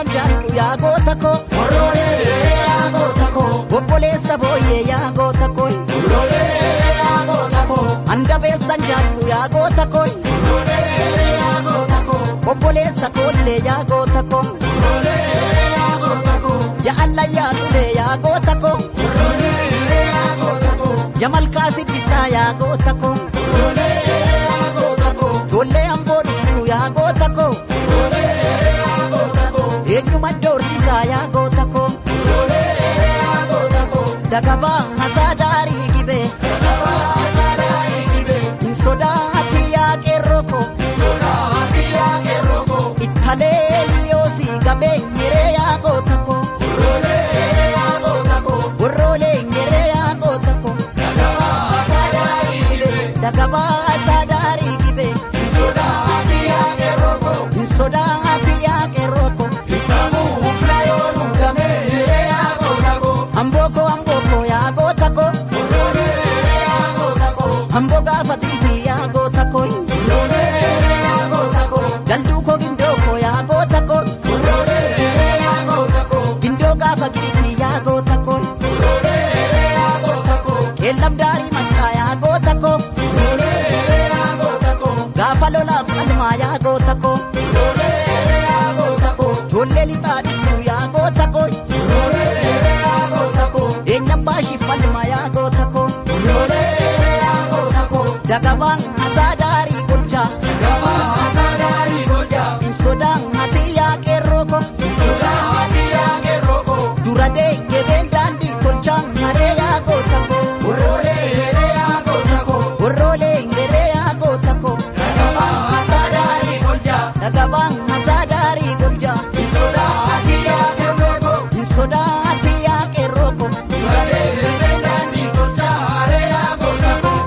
Handabeessan jaallu yaa goota koo. Oroolee yaa goota koo. Obboleessa booyyee yaa goota koo. Oroolee yaa goota koo. Handabeessan jaallu yaa goota koo. Oroolee yaa goota koo. Obboleessa koollee yaa goota koo. Oroolee yaa goota koo. Yaa allayyaa tulee yaa goota koo. Oroolee yaa goota koo. Yaa malkaa siddisaa yaa goota koo. Oroolee yaa goota koo. Ijoollee amboo dhuftuu yaa goota koo. Oroolee yaa goota koo. Eenyuma doorsisaa yaa goota koo. Oroolee yaa goota koo. Dagabaa hasaa daarii gibee. Dagabaa hasaa daarii gibee. Hin sodaati yaa qeerroo koo. Sodaati yaa qeerroo koo. Ittalee liyoosii gabee ngeree yaa goota koo. Oroolee yaa goota koo. Oroolee ngeree yaa goota koo. Dagabaa hasaa daarii gibee. Dagabaa hasaa daarii gibee. Sodaati yaa qeerroo koo. Hin sodaati yaa qeerroo koo. Itti yoo nuugamee yaa goota koo. Amboo koo amboo koo yaa goota koo. Oroolee yaa goota koo. Amboo gaafa tiitii yaa goota koo. Oroolee yaa goota koo. Jalduu koo gindoo koo yaa goota koo. Oroolee yaa goota koo. Gindoo gaafa giitii yaa goota koo. Oroolee yaa goota koo. Qeellam daarii maccaa yaa goota koo. Oroolee yaa goota koo. Gaafa lolaaf qalmaa yaa goota koo. Oroolee yaa goota koo. Ijoollee lixaa dhuftuu yaa goota koo. Oroolee yaa goota koo. Eenyam baashiif falmaa yaa goota koo. Oroolee yaa goota koo. Dagabaan hasaa daarii golchaa. Dagabaa hasaa daarii golchaa. Hin sodaan hati yaa qeerroo koo. Sodaati yaa qeerroo koo. Dura deegebeen daandii tolchaa haree yaa goota koo. Oroolee yaa goota koo. Oroolee ngeree yaa goota koo. Dagabaa hasaa daarii golchaa. Dagabaan hasaa daarii golchaa. Sodaati yaa qeerroo koo. Hin sodaati yaa qeerroo koo. Dura deegebeen daandii tolchaa haree yaa goota koo.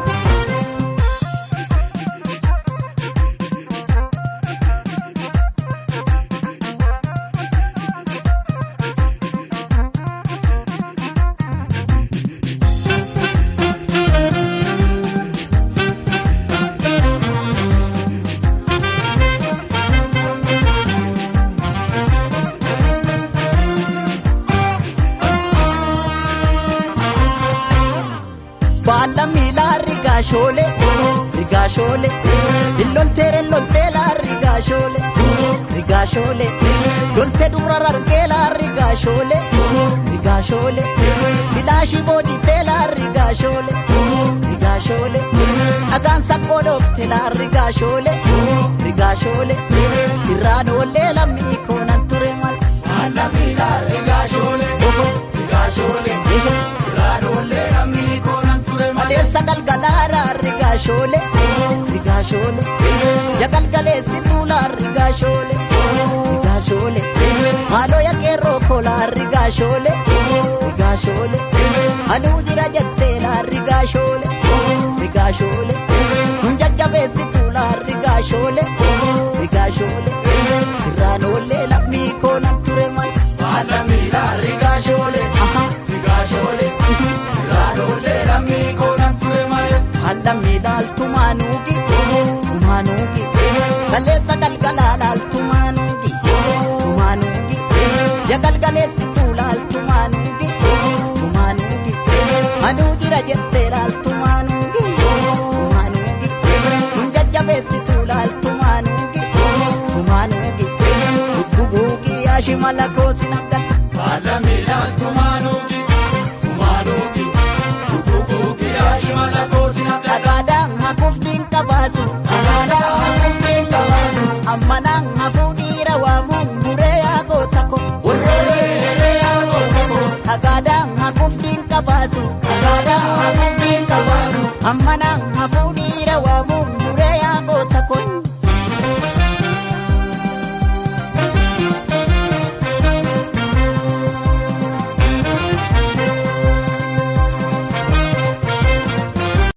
Baala miilaa rigaashoolee rigaashoolee illolteere lolteelaa rigaashoolee rigaashoolee loltee dubra rargeelaa rigaashoolee rigaashoolee filaashii booditeelaa rigaashoolee rigaashoolee dhagaan saqqoo dhoofteelaa rigaashoolee rigaashoolee sirraan oollee lammii koonan ture mal. Baala miilaa rigaashoolee rigaashoolee sirraan oollee lammii koonan ture malee. Maleessa galgalaaraa rigaashoolee rigaashoolee ya galgaleessi tuulaa rigaashoolee rigaashoolee maaloo ya qeerroo koolaa rigaashoolee rigaashoolee anuu jira jetteelaa rigaashoolee rigaashoolee nun jajjabeessi tuulaa rigaashoolee rigaashoolee sirraan oollee lammii koonan ture mal. Baala miilaa rigaashoolee rigaashoolee sirraan oollee lammii koonan ture malee. Allamii laaltumaanuugi tumaanuugi galeessa galgalaa laaltumaanuugi tumaanuugi ya galgaleessi tuulaaltumaanuugi tumaanuugi anuu jira jettee laaltumaanuugi tumaanuugi nun jajjabeessi tuulaaltumaanuugi tumaanuugi gugguugi yaashimala koosin abdata. Baala miilaa.